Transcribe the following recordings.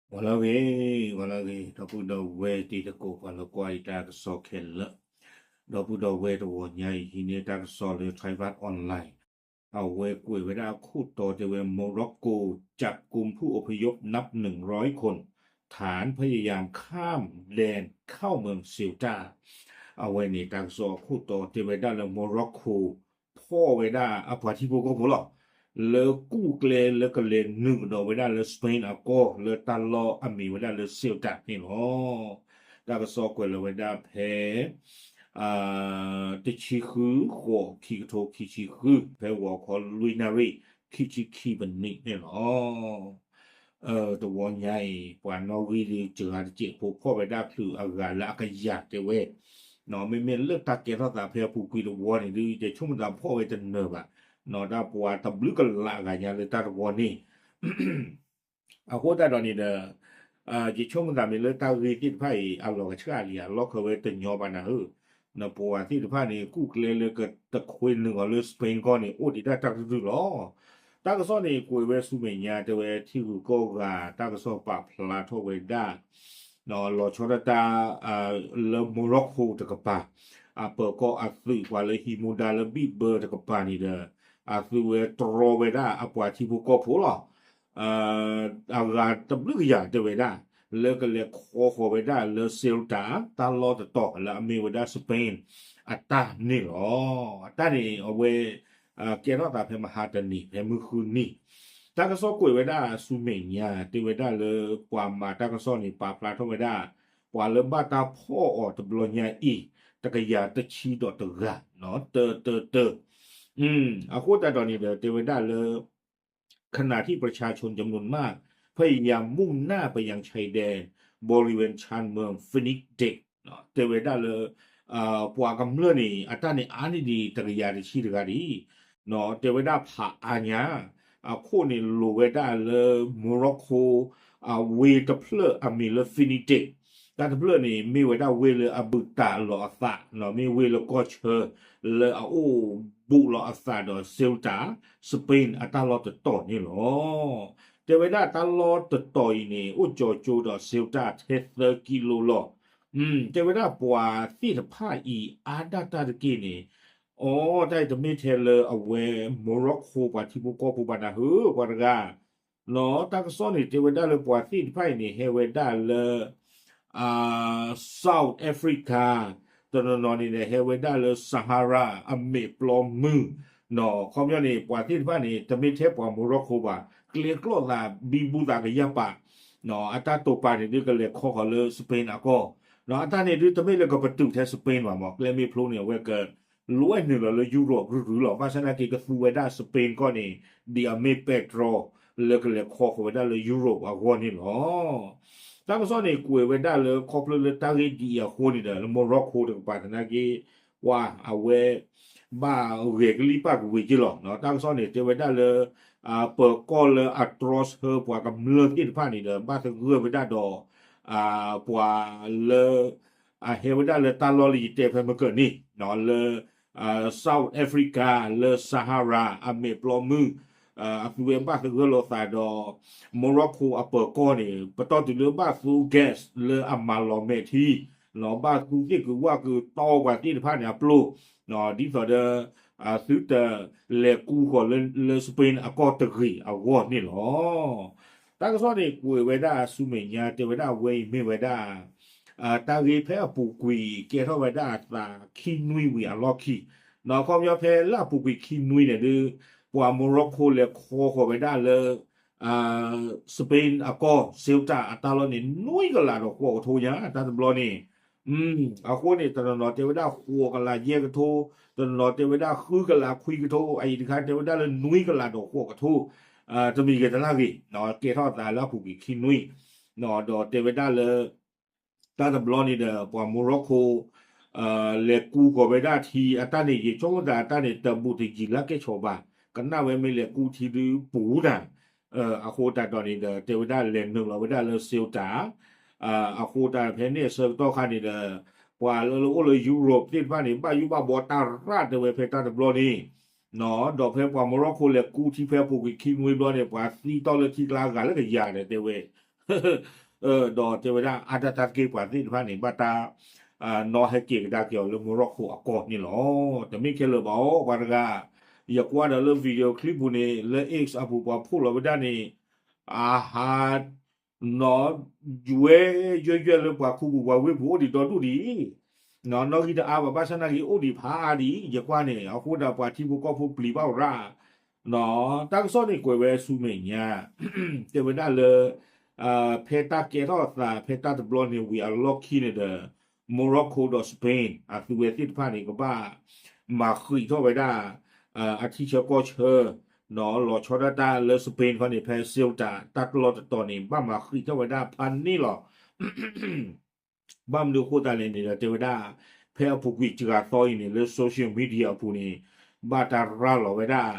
ဂီၤလၢအဂ့ၤ, ဂီၤလၢအဂ့ၤ, ဒီပုၢ်ဒီဝဲၢ်တံၤသကိး ပှၤလၢကွၢ်ယတၢ်ကစီၣ်ခဲလၢာ်, ဒီပုၢ်ဒီဝဲၢ်တဂီၤညါအံၤ ဟံးန့ၢ်တၢ်ကစီၣ်လၢ Thai Bhat Online, အဝဲကွဲးဝဲဒၣ်အခိၣ်တီတဲဝဲ Morocco จับกุมผู้อพยพนับหนึ่งร้อยคน ฐานพยายามข้ามแดนเข้าเมืองเซลตา အဝဲန့ၣ် တၢ်ကစီၣ်အခိၣ်တီတဲဝဲဒၣ်လၢ Morocco ဖီၣ်ဝဲဒၣ်အပှၤထံဖိကီၢ်ဖိလီၤ. လၢကူၣ်ကျဲလၢကလဲၤနုာ်ကဒီးဝဲဒၣ်လၢ Spain အကီၢ် လၢတၢ်လီၢ်အမ့ၢ်ဝဲဒၣ်လၢ Ceuta န့ၣ်လီၤ. တၢ်ကစီၣ်ကွဲးလီၤဝဲဒၣ်ဖဲ တဆံဃု ဃိး ခံကထိခံဆံဃု ဖဲဂီၤခီလွံၢ်နၣ်ရံၣ် ခံဆံခံမံးနံးန့ၣ်လီၤ. တဝီညါအံၤ ပှၤနီၣ်ဂံၢ်ဒုးစှၤတစဲးဖိ ဖီၣ်ဝဲဒၣ်ချုးအဂၤလၢအကယၤတဲဝဲ, မ့မ့ၢ်လၢတၢ်ကဲထီၣ်သးဖဲအပူၤကွံာ်တဝီန့ၣ်ဒုး ယဆိကမိၣ်သးဖီၣ်ဝဲတနၢၤဘၣ်, တၢ်ပှၤတဘျုးကလးအဂၤညါလၢတၢ်တဝီန့ၣ် အဃိသတးဒီးန့ၣ်ဒီး ယဆိကမိၣ်သးမ့ၢ်လၢတၢ်ဂ့ၢ်သ့ၣ်တဖၣ်အံၤ အလီၤကဆှၣ်လံ အလီၢ်ခၢဝဲတညီဘၣ်နၤဧၢ, ပှၤသ့ၣ်တဖၣ်န့ၣ် ကူၣ်ကျဲလၢကတခွဲနုာ်အီၤလၢ Spain ကီၢ်န့ၣ် အိၣ်ဒံးတၢ်တၢ်တရုၢ်လီၤ. တၢ်ကစီၣ်န့ၣ် ကွဲးဝဲဆူမဲာ်ညါတဲဝဲထံဂုၤကီၢ်ဂၤ တၢ်ကစီၣ်ပာ်ဖျါထီၣ်ဝဲဒၣ် လီၤဆီဒၣ်တၢ် လၢ Morocco တကပၤ အပၢၤကီၢ်အသုး ပှၤလၢဟံးမူဒါလၢဘံၣ်ဘၢတကပၤန့ၣ်ဒီး အသုးဝဲတြီဝဲဒၣ်အပှၤထံဖိကီၢ်ဖိလီၤ. အဂၤတဘျုးကယၤတဲဝဲဒၣ် လၢကလဲၤခီဃီၤဝဲဒၣ်လၢ Ceuta တၢ်လီၢ်တတီၤလၢအမ့ၢ်ဝဲဒၣ် Spain အတၢ်န့ၣ်လီၤ. အတၢ်န့ၣ်အဝဲ ကဲထီၣ်သးဖဲမဟါတနံၤ ဖဲမုၢ်ဃုနံၤ တၢ်ကစီၣ်ကွဲးဝဲဒၣ်ဆူမဲာ်ညါ တဲဝဲဒၣ်လၢပှၤမၤတၢ်ကစီၣ်န့ၣ် ပာ်ဖျါထီၣ်ဝဲဒၣ် ပှၤလၢဘၣ်တၢ်ဖီၣ်အီၤတဘျီညါအံၤ တကယၤတဆံဒီးတဂၤ တၢတၢတၢ အဃိသတးဒီးန့ၣ်ဒီး တဲဝဲဒၣ်လၢ ขณะที่ประชาชนจำนวนมาก พยายามมุ่งหน้าไปยังชายแดนบริเวณชานเมือง Phoenix Dek တဲဝဲဒၣ်လၢ ပှၤကမျၢၢ်န့ၣ် အတၢ်န့ၣ်အါန့ၢ်ဒံးတကယၤတဆံတဂၤဒံး တဲဝဲဒၣ်ဖးအါညါ အခိၣ်န့ၣ်လိၤဝဲဒၣ်လၢ Morocco အဝ့ၢ်တဖျၢၣ်အမံၤလၢ Phoenix Dek တၢ်တဖျၢၣ်န့ၣ် မ့ၢ်ဝဲဒၣ်ဝ့ၢ်လၢအဘူးတးလီၤအသး မ့ၢ်ဝ့ၢ်လၢကီၢ်ဆၢ လၢအအိၣ်ဘူးလီၤအသးဒီး Ceuta Spain အတၢ်လီၢ်တတီၤန့ၣ်လီၤ. တဲဝဲဒၣ်တၢ်လီၢ်တတီၤအံၤန့ၣ် အိၣ်ကၠီၤကၠိဒီး Ceuta ထဲသၢကံလိလီၤ. တဲဝဲဒၣ်ပှၤသ့ၣ်တဖၣ်အံၤ အါဒၣ်တၢ်တက့ၢ်န့ၣ် အီ တၢ်အံၤတမ့ၢ်ထဲလၢအဝဲ Morocco ပှၤထံဖိကီၢ်ဖိဘၣ်နၤဧၢ ပှၤတဂၤ တၢ်ကစီၣ်န့ၣ် တဲဝဲဒၣ်လၢပှၤသ့ၣ်တဖၣ်အံၤန့ၣ် ဟဲဝဲဒၣ်လၢ South Africa တနီၤနီၤန့ၣ် ဟဲဝဲဒၣ်လၢ Sahara အမဲာ်ပျီမုၢ် ခီပညီန့ၣ် ပှၤသ့ၣ်တဖၣ်န့ၣ် တမ့ၢ်ထဲပှၤ Morocco ဘၣ် ကျဲကျီၢ်သးဘံဘူသးကယၢ်ပာ် အတၢ်တိာ်ပာ်န့ၣ်ဒုးကလဲၤခီဃီၤလၢ Spain အကီၢ် အတၢ်န့ၣ်ဒုးတမ့ၢ်လၢကပတုာ်ထဲ Spain ဘၣ်မး ကျဲမ့ၢ်ဖျိန့ၣ် အဝဲက လွဲနုာ်လီၤလၢ Europe ရုရုလီၤ. ဘၣ်ဆၣ်သနာ်က့ ကသူဝဲဒၣ် Spain ကီၢ်န့ၣ် ဒ်အမ့ၢ်ပဲတြီ လၢကလဲၤခီဃီၤဝဲဒၣ်လၢ Europe အဂီၢ်န့ၣ်လီၤ. တၢ်ကစီၣ်န့ၣ် ကွဲးဝဲဒၣ်လၢခီဖျိလၢတၢ်ဂ့ၢ်ဒ်အံၤအဃိန့ၣ်ဒီး လၢ Morocco တကပၤသနာ်က့ ပှၤအဝဲ ဘၣ်ဂဲၤကလံၣ်ပာ်ကဝ့ၤက့လီၤ. တၢ်ကစီၣ်န့ၣ် တဲဝဲဒၣ်လၢ ပၢၤကီၢ်လၢအတြီဆၢပှၤကမျၢၢ်သ့ၣ်တဖၣ်န့ၣ်ဒီး ဘၣ်သဂၢၢ်ဝဲဒၣ်ဒီး ပှၤလၢ အဟဲဝဲဒၣ်လၢတၢ်လီၢ်လၢယတဲဖဲမုၢ်ကၢၢ်န့ၣ် လၢ South Africa လၢ Sahara အမဲာ်ပျီမုၢ် အသုဝဲဘၣ်သဂၢၢ်လိာ်သးဒီး Morocco အပၢၤကီၢ်န့ၣ် ပတီၢ်တုၤလၢဘၣ်သူ gas လၢအမၤလီၤမဲာ်ထံ ဘၣ်သူသ့ၣ်ကဝၣ်ကတီပှၤသ့ၣ်တဖၣ်န့ၣ်အပျိ ဒ်သိးဒီး သုတလဲၤကူဃီၤလၢ Spain အကီၢ်တဂ့ၤအဂီၢ်န့ၣ်လီၤ. တၢ်ကစီၣ်န့ၣ် ကွဲးဝဲဒၣ်ဆူမဲာ်ညါ တဲဝဲဒၣ်အဝဲအံၤမ့ၢ်ဝဲဒၣ် တၢ်ဂ့ၢ်ဖဲအပူၤကွံာ် ကဲထီၣ်ဝဲဒၣ်အသးခံနွံဝံၤအလီၢ်ခံ ဒီးခီပညီဖဲလၢအပူၤကွံာ်ခံနွံန့ၣ်ဒုး ပှၤ Morocco လဲၤခီဃီၤဝဲဒၣ်လၢ Spain အကီၢ် Ceuta အတၢ်လီၢ်န့ၣ် နွံကလးဒီးဃိးကထိညါ တၢ်တဘျီန့ၣ် အဃိန့ၣ် တနီၤနီၤတဲဝဲဒၣ်ဃိးကလးယဲၢ်ကထိ, တနီၤနီၤတဲဝဲဒၣ်ဃုကလးခွံကထိ, အအံၤတခါတဲဝဲဒၣ်လၢနွံကလးဒီးဃိးကထိ, တမံၤဂ့ၤတလၢ်ဂ့ၤ, ကဲထီၣ်အသးလၢအပူၤကွံာ်ခံနွံ, ဒီးတဲဝဲဒၣ်လၢ တၢ်တဘျီန့ၣ်ဒီး ပှၤ Morocco လဲၤကူဃီၤဝဲဒၣ်ထံ အတၢ်န့ၣ် ယဆိကမိၣ်သးအတၢ်န့ၣ် တဘူးတယံၤလၢကဲၣ်ဆိးဘၣ်, ကနၣ်ဝဲမ့ၢ်လဲၤကူထံဒုးပူၤတၢ်, အဃိသတးဒီးန့ၣ်ဒီး တဲဝဲဒၣ်လဲၤနုာ်လီၤဝဲဒၣ်လၢ Ceuta အဃိသတးဖဲန့ၣ်အဆၢကတီၢ်ခါန့ၣ်ဒီး ပှၤလၢအိၣ်လၢ Europe သ့ၣ်တဖၣ်န့ၣ် ဘၣ်ယိၣ်ဘၣ်ဘှီတၢ်ရၣ်တဲဝဲဖဲတၢ်တဘျီန့ၣ်, ဒီးဖဲပှၤ Morocco လဲၤကူထံဖဲအပူၤကွံာ်ခံနွံဘျီန့ၣ် ပှၤသံတီၢ်လၢထံကျါဂၤလၢကယၤဒီးတဲဝဲ, ဒီးတဲဝဲဒၣ်အါတၢ်တၢ်တက့ၢ်ပှၤသ့ၣ်တဖၣ်န့ၣ် ဘၣ်တၢ် နီၣ်ဟဲက့ၤကဒါက့ၤအီၤလၢ Morocco အကီၢ်န့ၣ်လီၤ. တမ့ၢ်ခဲလၢာ်ဘၣ်အီၤ ပှၤတဂၤ ယကွၢ်ဒီးလၢ video clip ပူၤန့ၣ် လၢ X အပူၤပှၤဖီၣ်လီၤဝဲဒၣ်န့ၣ် အဟး နီၣ် ယွဲယွဲယွဲလၢပှၤခူပူၤပှၤဝ့ၢ်ပူၤအိၣ်ဒံးဒီဒူၣ်ဒံး နီၣ် နီၣ်ဂံၢ်တအါဘၣ် ဘၣ်ဆၣ်နာ်က့အိၣ်ဒံးဖးဒံး ယကွၢ်န့ၣ် အဃိဒၣ်ပှၤထံဖိကီၢ်ဖိပျံၤဘၣ်ဝဲဒၣ် နီၣ် တၢ်ကစီၣ်န့ၣ်ကွဲးဝဲဆူမဲာ်ညါ တဲဝဲဒၣ်လၢ ဖဲတၢ်ကဲထီၣ်အသး ဖဲတၢ်တဘျီန့ၣ် ဝံၤအလီၢ်ခံန့ၣ်ဒီး Morocco ဒီး Spain အသုဝဲသ့ၣ်တဖၣ်န့ၣ် ကဘၣ်မၤဃံးထီၣ်ဝဲဒၣ် အထံဆၢကီၢ်ဆၢ နီၣ် လီၤဆီဒၣ်တၢ်လၢ Spain ခီန့ၣ် ဖဲ Ceuta တၢ်တလီၢ်တတီၤန့ၣ် ဘၣ်မၤဃံးထီၣ်ဝဲဒၣ်ဖးန့ၣ်လီၤ. ဘၣ်မနုၤအဃိသတးလဲၣ်န့ၣ်ဒီး တဲဝဲဒၣ် ဖဲအပူၤကွံာ်စှၤသီအံၤန့ၣ် လၢ social media အပူၤန့ၣ် ဘၣ်တၢ်ရၤလီၤဝဲဒၣ်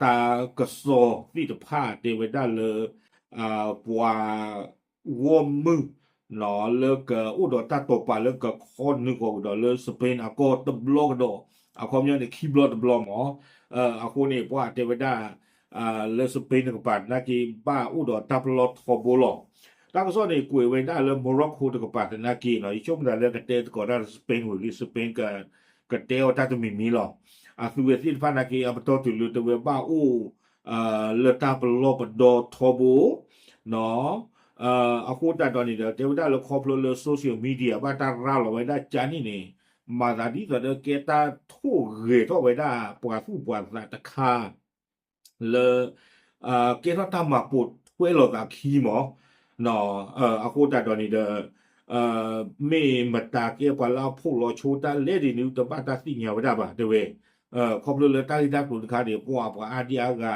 တၢ်ကစီၣ်သ့ၣ်တဖၣ်တဲဝဲဒၣ်လၢ ပှၤဂီၢ်မုၢ် နီၣ် လၢကအိၣ်ဒီးတၢ်တိာ်ပာ်လၢကခီနုာ်ဃီၤကဒီးလၢ Spain အကီၢ်တဘျီကဒီး အခီပညီန့ၣ် ခံဘျီတဘျီမး အဃိန့ၣ် ပှၤတဲဝဲဒၣ် လၢ Spain တကပၤသနာ်က့ ဘၣ်အိၣ်ဒီးတၢ်ပလီၢ်ထီဘိလီၤ. တၢ်ကစီၣ်န့ၣ် ကွဲးဝဲဒၣ်လၢ Morocco တကပၤသနာ်က့နီၣ် ယဆိကမိၣ်တၢ်လၢကတဲသကိးတၢ်လၢ Spain ဝံၤလံ Spain ကတဲအီၤတၢ်တမံၤမံၤလီၤ. အသုဝဲသ့ၣ်တဖၣ်သနာ်က့ အပတီၢ်တုၤလၢတဲဝဲဘၣ်အိၣ် လၢတၢ်ပလီၢ်ပဒီထီဘိ နီၣ် အဃိသတးဒီးန့ၣ်ဒီး တဲဝဲဒၣ်လၢခီဖျိလၢ social media ဘၣ်တၢ်ရၤလီၤဝဲဒၣ်ကန့ၣ်န့ၣ် မၤသးဒ်သိးဒီးကဲတၢ်ထိၣ်ဂဲၤထီၣ်ဝဲဒၣ် ပှၤသူၣ်ပှၤသးတခါ လၢ ကဲထီၣ်တၢ်မၤပိာ်ထွဲလိာ်သးခံမး နီၣ် အဃိသတးဒီးန့ၣ်ဒီး မ့ၢ်မတၤကဲပှၤလၢအဖီၣ်လီၤဆိတၢ်လဲၣ်ဒ်န့ၣ် တဘၣ်တၢ်သ့ၣ်ညါဝဲဒၣ်ဘၣ် တဲဝဲ ခီဖျိလၢတၢ်ဂ့ၢ်တၢ်ကျိၤတခါန့ၣ် ပှၤပှၤအါဒံအါဂၤ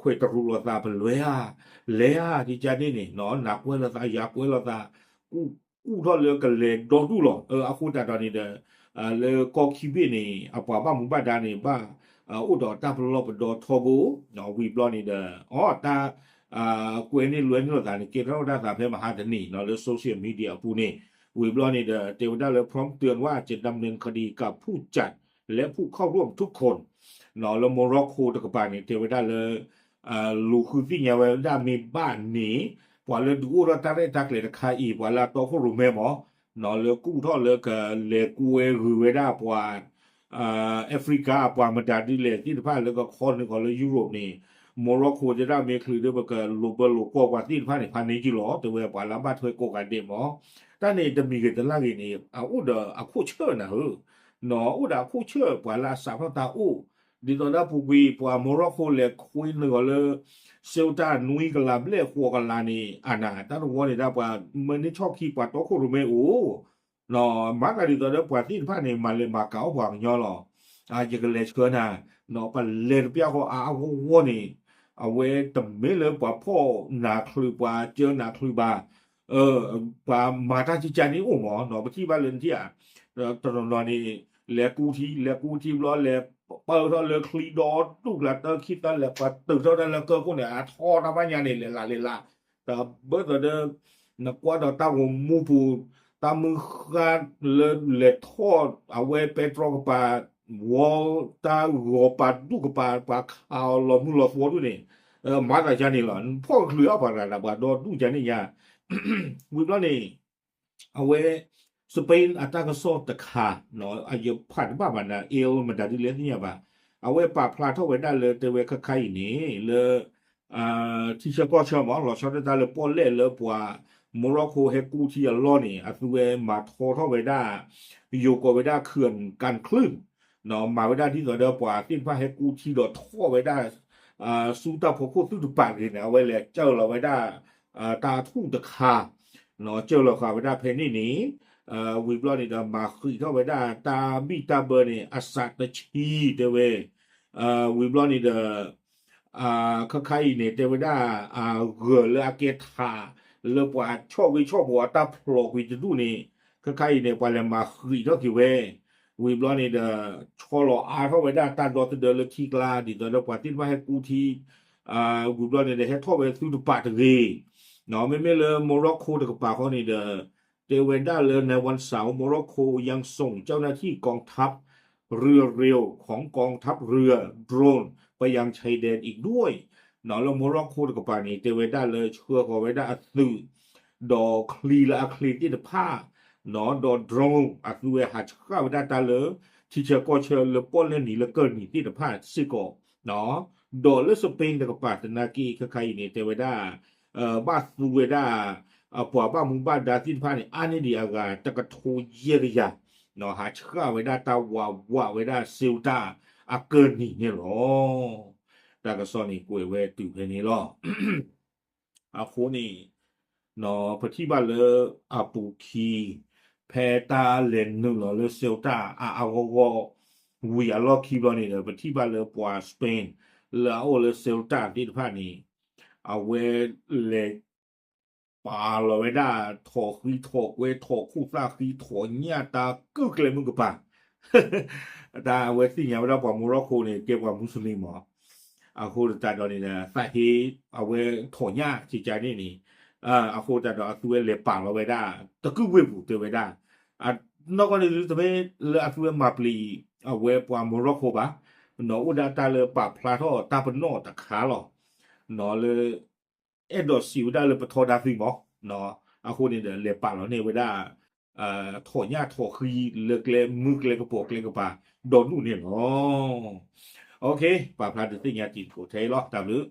ခွဲးတရူးလိာ်သးပလဲၤဧါ လဲၤဧါ ဒ်ကန့ၣ်န့ၣ် နီၣ် နၤကွဲလိာ်သး ယၤကွဲလိာ်သး ကူၣ်ထီၣ်လၢကလဲၤဒီဒူၣ်လီၤ. အဃိသတးဒီးန့ၣ်ဒီး လၢကီၢ်ခံဘ့ၣ်န့ၣ် အပှၤဘၣ်မူဘၣ်ဒါန့ၣ် ဘၣ်အိၣ်ဒီးတၢ်ပလီၢ်ပဒီထီဘိ ဝံၤဘျီန့ၣ်ဒီး အီ တၢ် ကွဲန့ၢ်လွဲန့ၢ်လိာ်သးန့ၣ် ကဲထီၣ်ဝဲဒၣ်သးဖဲမဟါတနံၤနီၣ် လၢ social media အပူၤန့ၣ် ဝံၤဘျီန့ၣ်ဒီး တဲဝဲဒၣ်လၢ พร้อมเตือนว่าจะดำเนินคดีกับผู้จัดและผู้เข้าร่วมทุกคน နီၣ် လၢ Morocco တကပၤန့ၣ် တဲဝဲဒၣ်လၢ လူၤဃုသ့ၣ်ညါဝဲဒၣ်မ့ၢ်ဘၣ်န့ၣ် ပှၤလၢဒုးအိၣ်ထီၣ်တၢ်ရဲၣ်တၢ်ကျဲၤတခါအံၤ ပှၤလၢအတီခိၣ်ရိၣ်မဲမး နီၣ် လၢကူၣ်ထီၣ်လၢကလဲၤကွဲဂုၤဝဲဒၣ်ပှၤ Africa အပှၤမတၤဒ်လဲၣ်သ့ၣ်တဖၣ်လၢကခီနုာ်ဃီၤလၢ Europe န့ၣ် Morocco တဲဒၣ်မ့ၢ်ချုးဒီးပကလိာ်ဘၢလိာ်ကွီၢ်ပှၤသ့ၣ်တဖၣ်န့ၣ် ဖးန့ၢ်က့ၤလီၤ တဲဝဲပှၤလၢအဘၣ်ထွဲကိးဂၤဒဲးမး တၢ်န့ၣ်တမံၤဂ့ၤတလၢ်ဂ့ၤန့ၣ် အအိၣ်ဒီးအခိၣ်ဆၢၣ်နၤဧၢ နီၣ် အိၣ်ဒီးအခိၣ်ဆၢၣ် ပှၤလၢအစးထီၣ်တၢ်အိၣ် ဒ်သိးဒီးပူၤကွံာ် ပှၤ Morocco လဲၤခွဲနုာ်ဃီၤလၢ Ceuta နွံကလးဘျဲၣ်ဃိးကလးန့ၣ် အနၤ တၢ်တဝီန့ၣ်ဒၣ်ပှၤမၢန့ၢ်ဆီၣ်ခံ ပှၤတီခိၣ်ရိၣ်မဲအိၣ် နီၣ် မၤသးဒ်သိးဒီးပှၤသ့ၣ်တဖၣ်န့ၣ် မၤလဲၤမၤကၤအီၣ်ပှၤကညီလီၤ. ယကလဲၤဆှၢနၤ နီၣ် ပလဲၤတပျၢ်ဃီအါအါဂီၢ်ဂီၢ်န့ၣ် အဝဲတမ့ၢ်လၢပှၤဖီၣ်နၤချုး ပှၤစၢနၤချုးဘၣ် ပှၤမၤတၢ်ကကါန့ၣ်အိၣ်မး နီၣ် ပထံၣ်ဘၣ်လၢနထံၣ်ဧါ တနီၤနီၤန့ၣ် လဲၤကူထံ လဲၤကူထံဘျီ လဲၤပၢၢ်ထီၣ်လၢချံဒီဒူၣ်ကျါ တၢခံသၢ လဲၤပှၤတုာ်ထီၣ်တၢ်လၢကၢၢ်ခိၣ်န့ၣ် အထီတၢ်ဘၣ်ညါန့ၣ် လဲၤလးလဲၤလး တဘၢသိးဒီး နကွၢ်ဒီးတၢ်ဂီၤမူပူၤ တၢ်မုၢ်ဃၢ်လၢလဲၤထီၣ် အဝဲပဲတြီကပၤ ဝီ တၢ်ဂီၤပာ်ဒူၣ်ကပၤ ပှၤခးအီၤလီၤမုၢ်လီၤသွီဒူၣ်န့ၣ် မၤသးယါန့ၣ်လီၤ ဖီၣ်ကချုးအီၣ်ပှၤတဂၤဒီးပှၤဒီဒူၣ်ယါန့ၣ်ညါ ဝံၤဘျီန့ၣ် အဝဲ Spain အတၢ်ကစီၣ်တခါ အယဖးတဘၣ်ဘၣ်နၤ El မတၤဒ်လဲၣ်သ့ၣ်ညါဘၣ် အဝဲပာ်ဖျါထီၣ်ဝဲဒၣ်လၢတဲဝဲခဲခါအံၤန့ၣ် လၢ ထံဆၢကီၢ်ဆၢမး လီၤဆီဒၣ်တၢ်လၢပီၣ်လဲၣ်လၢပှၤ Morocco ဟဲကူထံအလီၢ်န့ၣ် အသုဝဲမၤထီထီၣ်ဝဲဒၣ် ယိၤကိးဝဲဒၣ် เขื่อนการคลื่น မၤဝဲဒၣ်ဒ်သိးဒီးပှၤသ့ၣ်တဖၣ်ဟဲကူထံဒီးထီၣ်ဝဲဒၣ် ဆူတၢ်ဖီခိၣ်သုတပာ်တဂ့ၤန့ၣ် အဝဲလဲၤကၢၢ်လီၤဝဲဒၣ် တၢ်ထူၣ်တခါ ကၢၢ်လီၤဃာ်ဝဲဒၣ်ဖဲန့ၣ်န့ၣ် ဝံၤဘျီန့ၣ်ဒီး မၤဃံးထီၣ်ဝဲဒၣ်တၢ်ဘံၣ်တၢ်ဘၢန့ၣ် အစးတဆံတဲဝဲ ဝံၤဘျီန့ၣ်ဒီး ခဲခါအံၤန့ၣ် တဲဝဲဒၣ် အဂၢၢ်လၢအကဲထး လၢပှၤဆီၣ်ဂ့ၤဆီၣ်ဘိအတၢ်ဖျိးကွံာ်တဒူၣ်န့ၣ် ခဲခါအံၤန့ၣ် ပှၤလဲၤမၤဃံးထီၣ်က့ၤဝဲ ဝံၤဘျီန့ၣ်ဒီး ဆီလီၤအါထီၣ်ဝဲဒၣ်တၢ်ဒီသဒၢလၢခံကျါ ဒ်သိးဒီးပှၤသ့ၣ်တဖၣ်ဟဲကူထံ ဝံၤဘျီန့ၣ်ဒီး ဟဲထီၣ်ဝဲသုတပာ်တဂ့ၤ မ့မ့ၢ်လၢ Morocco တကပၤဃီန့ၣ်ဒီး တဲဝဲဒၣ်လၢ နွံဝီဆၢ Morocco ยังส่งเจ้าหน้าที่กองทัพเรือเร็วของกองทัพเรือ โดรนไปยังชายแดนอีกด้วย လၢ Morocco တကပၤန့ၣ် တဲဝဲဒၣ်လၢဆှၢဃီၤဝဲဒၣ်အသုး ဒီးချံလၢအချ့သ့ၣ်တဖၣ် ဒီး drone အသုဝဲဟးဆှၣ်ဝဲဒၣ်တၢ်လၢ ထံဆၢကီၢ်ဆၢလၢပီၣ်လဲၣ်နံၤလၢကၢၢ်နံၤသ့ၣ်တဖၣ်စ့ၢ်ကီး ဒီးလၢ Spain တကပၤသနာ်က့ ခဲခါအံၤန့ၣ် တဲဝဲဒၣ် ဘၣ်သူဝဲဒၣ် ပှၤဘၣ်မူဘၣ်ဒါသ့ၣ်တဖၣ်န့ၣ် အါန့ၢ်ဒံးအဂၤတကထိယဲၢ်ကယၤ ဟးဆှၣ်ဝဲဒၣ်တၢ်ဝးဝးဝဲဒၣ် Ceuta အကၢၢ်နံၤန့ၣ်လီၤ. တၢ်ကစီၣ်န့ၣ်ကွဲးဝဲတုၤဖဲန့ၣ်လီၤ. အဃိန့ၣ် ပထံၣ်ဘၣ်လၢအပူၤခံ ဖဲတၢ်လဲၤနုာ်လီၤလၢ Ceuta အအါဂီၢ်ဂီၢ် ဝံၤအလီၢ်ခံဘျီန့ၣ်ဒီး ပထံၣ်ဘၣ်လၢပှၤ Spain လၢအအိၣ်လၢ Ceuta သ့ၣ်တဖၣ်န့ၣ် အဝဲလဲၤ ပာ်လီၤဝဲဒၣ် ထိၣ်ဃံထိၣ်ကွဲ ထိၣ်ခိၣ်သၣ်ဃံ ထိၣ်ညၣ်တၢ်ကုၢ်ကျဲမုၢ်ကပၤ တၢ်အဝဲသ့ၣ်ညါဝဲဒၣ်ပှၤ Morocco န့ၣ် ကဲပှၤ Muslim မး အဃိသတးဒီးန့ၣ်ဒီး သးဟ့ အဝဲထိၣ်ညၣ်ကကန့ၣ်န့ၣ် အဃိသတးဒီးအသုဝဲလဲၤပာ်လီၤဝဲဒၣ် တကုၢ်ဝ့ၢ်ပူၤတဲဝဲဒၣ် နီၢ်ကီၢ်န့ၣ်တမ့ၢ်လၢအသုဝဲမၤပျံၤ အဝဲပှၤ Morocco ဘၣ် နီၢ်အိၣ်ဒၣ်တၢ်လၢပာ်ဖျါထီၣ်တၢ်ပနီၣ်တခါလီၤ နီၢ်လၢ အဲၣ်ဒိးစံးဝဲဒၣ်လၢပထီဒါသုမး အဃိန့ၣ်ဒီးလဲၤပာ်လီၤန့ၢ်ဝဲဒၣ် ထိၣ်ညၣ်ထိၣ်ဃံလၢကျဲမုၢ်ကျဲကပိာ်ကျဲကပၤ ဒီနူၣ်န့ၣ်လီၤ. ပာ်ဖျါဒုးသ့ၣ်ညါတံၤသကိးထဲအံၤလီၤ တၢ်ဘျုး